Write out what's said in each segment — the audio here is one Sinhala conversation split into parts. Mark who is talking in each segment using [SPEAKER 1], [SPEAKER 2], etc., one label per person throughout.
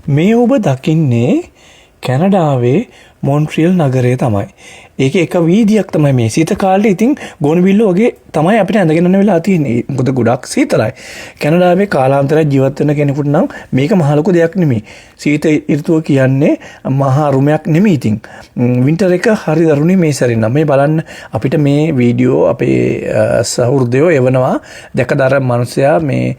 [SPEAKER 1] මේ ඔබ දකින්නේ කැනඩාවේ මොන්ට්‍රියල් නගරය තමයි. ඒකේ එක වීදියක් තමයි මේ. සීත කාලේ ඉතින් ගෝණිබිල්ල වගේ තමයි අපිට ඇඳගෙන යන්න වෙලා තියෙන්නේ. මොකද ගොඩක් සීතලයි. කැනඩාවේ කාලාන්තරයක් ජීවත් වෙන කෙනෙකුට නම් මේක මහ ලොකු දෙයක් නෙමෙයි. සීත ඍතුව කියන්නේ මහා අරුමයක් නෙමෙයි ඉතින්. වින්ටර් එක හරි දරුණුයි මේ සැරේ නම්. මේ බලන්න අපිට මේ වීඩියෝ අපේ සහෘදයෝ එවනවා. දැකද අර මනුස්සයා මේ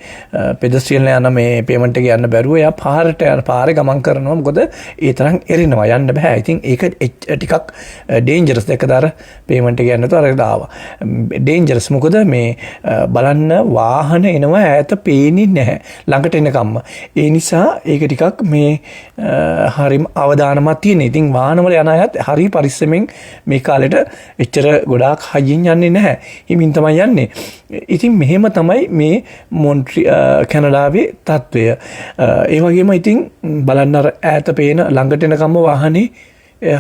[SPEAKER 1] පෙදස්ට්‍රියන් යන මේ පේමන්ට් එක යන්න බැරුව එයා පාරට යන පාරේ ගමන් කරනවා. මොකද ඒ තරම් එරෙනවා යන්න බෑ. ඉතින් ඒක ටිකක් ඩේන්ජරස්. දැකද අර පේමන්ට් එක යන්න නැතුව අර දාවා. ඩේන්ජරස්. මොකද මේ බලන්න වාහන එනවා ඈත පේන්නේ නැහැ ළඟට එනකම්ම. ඒ නිසා ඒක ටිකක් මේ හරිම අවදානමක් තියෙන. ඉතින් වාහනවල යන අයත් හරි පරිස්සමෙන් මේ කාලෙට එච්චර ගොඩාක් හයියෙන් යන්නේ නැහැ. හිමින් තමයි යන්නේ. ඉතින් මෙහෙම තමයි මේ මොන්ට්‍රි කැනඩාවේ තත්ත්වය. ඒ වගේම ඉතින් බලන්න අර ඈත පේන ළඟට එනකම්ම වාහනේ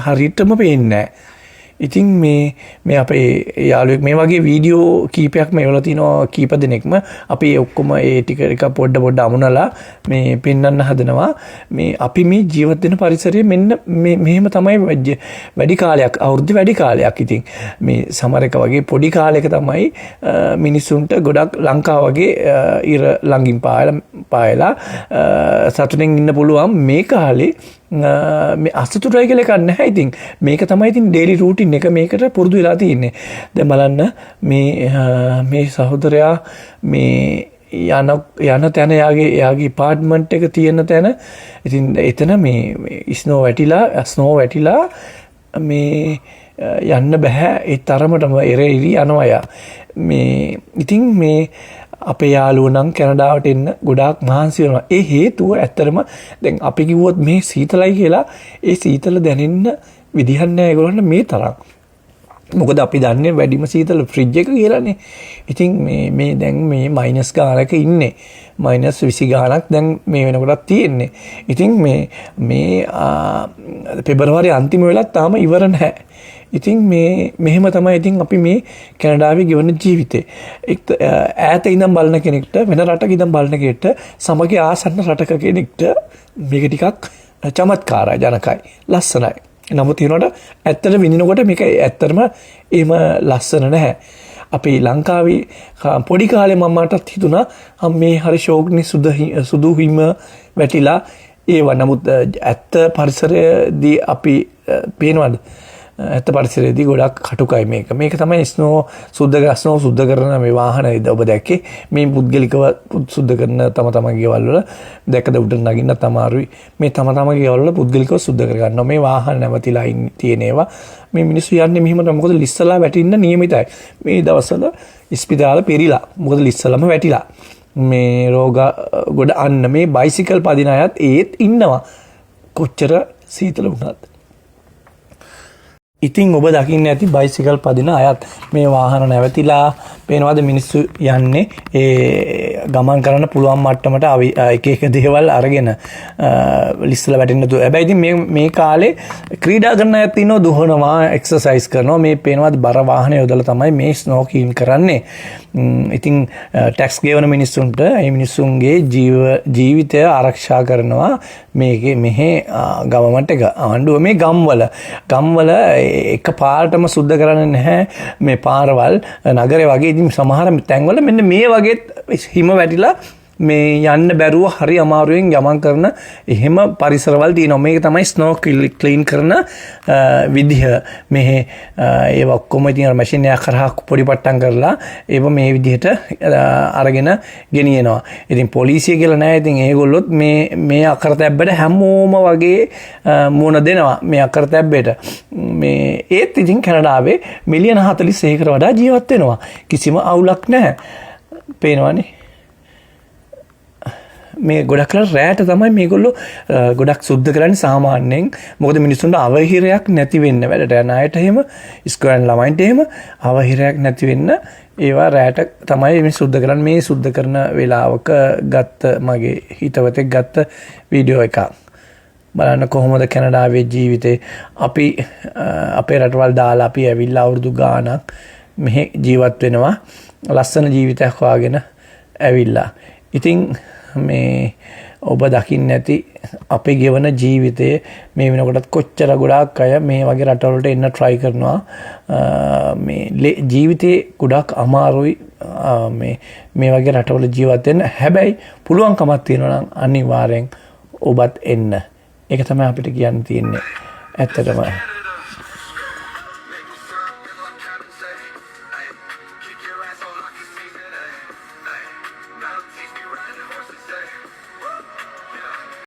[SPEAKER 1] හරියටම පේන්නේ නැහැ. ඉතින් මේ මේ අපේ යාළුවෙක් මේ වගේ වීඩියෝ කීපයක් මේ වල තිනවා කීප දෙනෙක්ම අපි ඔක්කොම ඒ ටික එක පොඩ පොඩ අමුණලා මේ පෙන්වන්න හදනවා. මේ අපි මේ ජීවත් වෙන පරිසරය මෙන්න මේ මෙහෙම තමයි වැඩි කාලයක් අවුරුදු වැඩි කාලයක්. ඉතින් මේ සමර් එක වගේ පොඩි කාලයක තමයි මිනිස්සුන්ට ගොඩක් ලංකාව වගේ ඉර ළඟින් පායලා සතුටින් ඉන්න පුළුවන්. මේ කාලේ මේ අසතුටයි කියලා එකක් නැහැ. ඉතින් මේක තමයි ඉතින් ඩේලි රූටින් එක, මේකට පුරුදු වෙලා තියෙන්නේ. දැන් බලන්න මේ මේ සහෝදරයා මේ යන යන තැන එයාගේ ඇපාර්ට්මන්ට් එක තියෙන තැන. ඉතින් එතන මේ ස්නෝ වැටිලා, ස්නෝ වැටිලා මේ යන්න බෑ. ඒ තරමටම එර ඉරි යනවා එයා. මේ ඉතින් මේ අපේ යාළුවෝ නම් කැනඩාවට එන්න ගොඩාක් මහන්සි වෙනවා. ඒ හේතුව ඇත්තටම දැන් අපි කිව්වොත් මේ සීතලයි කියලා, ඒ සීතල දැනෙන්න විදිහක් නෑ ඒගොල්ලන්ට මේ තරම්. මොකද අපි දන්නේ වැඩිම සීතල ෆ්‍රිජ් එක කියලානේ. ඉතින් මේ මේ දැන් මේ මයිනස් ගානක ඉන්නේ. මයිනස් 20 ගානක් දැන් මේ වෙනකොටත් තියෙන්නේ. ඉතින් මේ මේ පෙබරවාරි අන්තිම වෙලත් තාම ඉවර නැහැ. ඉතින් මේ මෙහෙම තමයි ඉතින් අපි මේ කැනඩාවේ ගෙවන ජීවිතේ. එක් ඈත ඉඳන් බලන කෙනෙක්ට, වෙන රටක ඉඳන් බලන කෙනෙක්ට, සමගිය ආසන්න රටක කෙනෙක්ට මේක ටිකක් චමත්කාරයි, ජනකයි, ලස්සනයි. නමුත් ඒ වුණාට ඇත්තට විඳිනකොට මේක ඇත්තටම එහෙම ලස්සන නැහැ. අපි ලංකාවේ පොඩි කාලේ මම මටත් හිතුණා මේ හරි ෂෝක්නේ සුදු හිම වැටිලා ඒවා. නමුත් ඇත්ත පරිසරයේදී අපි පේනවද? ඇත්ත පරිසරයේදී ගොඩක් කටුකයි මේක. මේක තමයි ස්නෝ සුද්ධ ස්නෝ සුද්ධ කරන මේ වාහන ඔබ දැක්කේ. මේ පුද්ගලිකව සුද්ධ කරන තම තමන්ගේ ගෙවල් වල දැකද උඩ නගින්නත් අමාරුයි. මේ තම තමන්ගේ ගෙවල් වල පුද්ගලිකව සුද්ධ කර ගන්නවා. මේ වාහන නැවතිලා තියෙන ඒවා. මේ මිනිස්සු යන්නේ මෙහෙම තමයි. මොකද ලිස්සලා වැටින්න නියමිතයි. මේ දවස්වල ඉස්පිතාල පිරීලා. මොකද ලිස්සලම වැටිලා. මේ රෝග ගොඩ අන්න මේ බයිසිකල් පදින අයත් ඒත් ඉන්නවා. කොච්චර සීතල වුණත්. ඉතින් ඔබ දකින්න ඇති බයිසිකල් පදින අයත් මේ වාහන නැවතිලා පේනවාද මිනිස්සු යන්නේ ඒ ගමන් කරන්න පුළුවන් මට්ටමට එක එක දේවල් අරගෙන ලිස්සලා වැටෙන්න නැතුව. හැබැයි ඉතින් මේ මේ කාලේ ක්‍රීඩා කරන අයත් ඉන්නවා, දුහනවා, එක්සර්සයිස් කරනවා. මේ පේනවාද බර වාහන යොදලා තමයි මේ ස්නෝ ක්ලීන් කරන්නේ. ඉතින් ටැක්ස් ගෙවන මිනිස්සුන්ට ඒ මිනිස්සුන්ගේ ජීවිතය ආරක්ෂා කරනවා මේකේ මෙහෙ ගවර්න්මන්ට් එක, ආණ්ඩුව. මේ ගම්වල ගම්වල එක පාරටම සුද්ධ කරන්නේ නැහැ මේ පාරවල් නගරේ වගේ. ඉතින් සමහර තැන්වල මෙන්න මේ වගේ හිම වැටිලා මේ යන්න බැරුව හරි අමාරුවෙන් ගමන් කරන එහෙම පරිසරවල් තියෙනවා. මේක තමයි ස්නෝ ක්ලීන් කරන විදිහ. මෙහෙ ඒව ඔක්කොම ඉතින් අර මැෂින් එකක් හරහා පොඩි පට්ටම් කරලා ඒව මේ විදිහට අරගෙන ගෙනියනවා. ඉතින් පොලිසිය කියලා නෑ. ඉතින් ඒගොල්ලොත් මේ මේ අකරතැබ්බට හැමෝම වගේ මුණ දෙනවා මේ අකරතැබ්බෙට. මේ ඒත් ඉතින් කැනඩාවේ මිලියන 41කට වඩා ජීවත් වෙනවා. කිසිම අවුලක් නැහැ. පේනවනේ. මේ ගොඩක් වෙලාවට රෑට තමයි මේගොල්ලෝ ගොඩක් සුද්ධ කරන්නේ සාමාන්‍යයෙන්. මොකද මිනිස්සුන්ට අවහිරයක් නැති වෙන්න, වැඩට යන අයට එහෙම, ඉස්කෝලේ යන ළමයින්ට එහෙම අවහිරයක් නැති වෙන්න ඒවා රෑට තමයි මේ සුද්ධ කරන්නේ. මේ සුද්ධ කරන වෙලාවක ගත්ත මගේ හිතවතෙක් ගත්ත වීඩියෝ එකක්. බලන්න කොහොමද කැනඩාවේ ජීවිතේ අපි අපේ රටවල් දාලා අපි ඇවිල්ලා අවුරුදු ගාණක් මෙහෙ ජීවත් වෙනවා. ලස්සන ජීවිතයක් හොයාගෙන ඇවිල්ලා. ඉතින් මේ ඔබ දකින්න ඇති අපේ ගෙවන ජීවිතයේ මේ වෙනකොටත් කොච්චර ගොඩාක් අය මේ වගේ රටවලට එන්න try කරනවා. මේ ජීවිතේ ගොඩාක් අමාරුයි මේ මේ වගේ රටවල ජීවත් වෙන්න. හැබැයි පුළුවන්කමක් තියෙනවා නම් අනිවාර්යෙන් ඔබත් එන්න. ඒක තමයි අපිට කියන්න තියෙන්නේ. ඇත්තටම.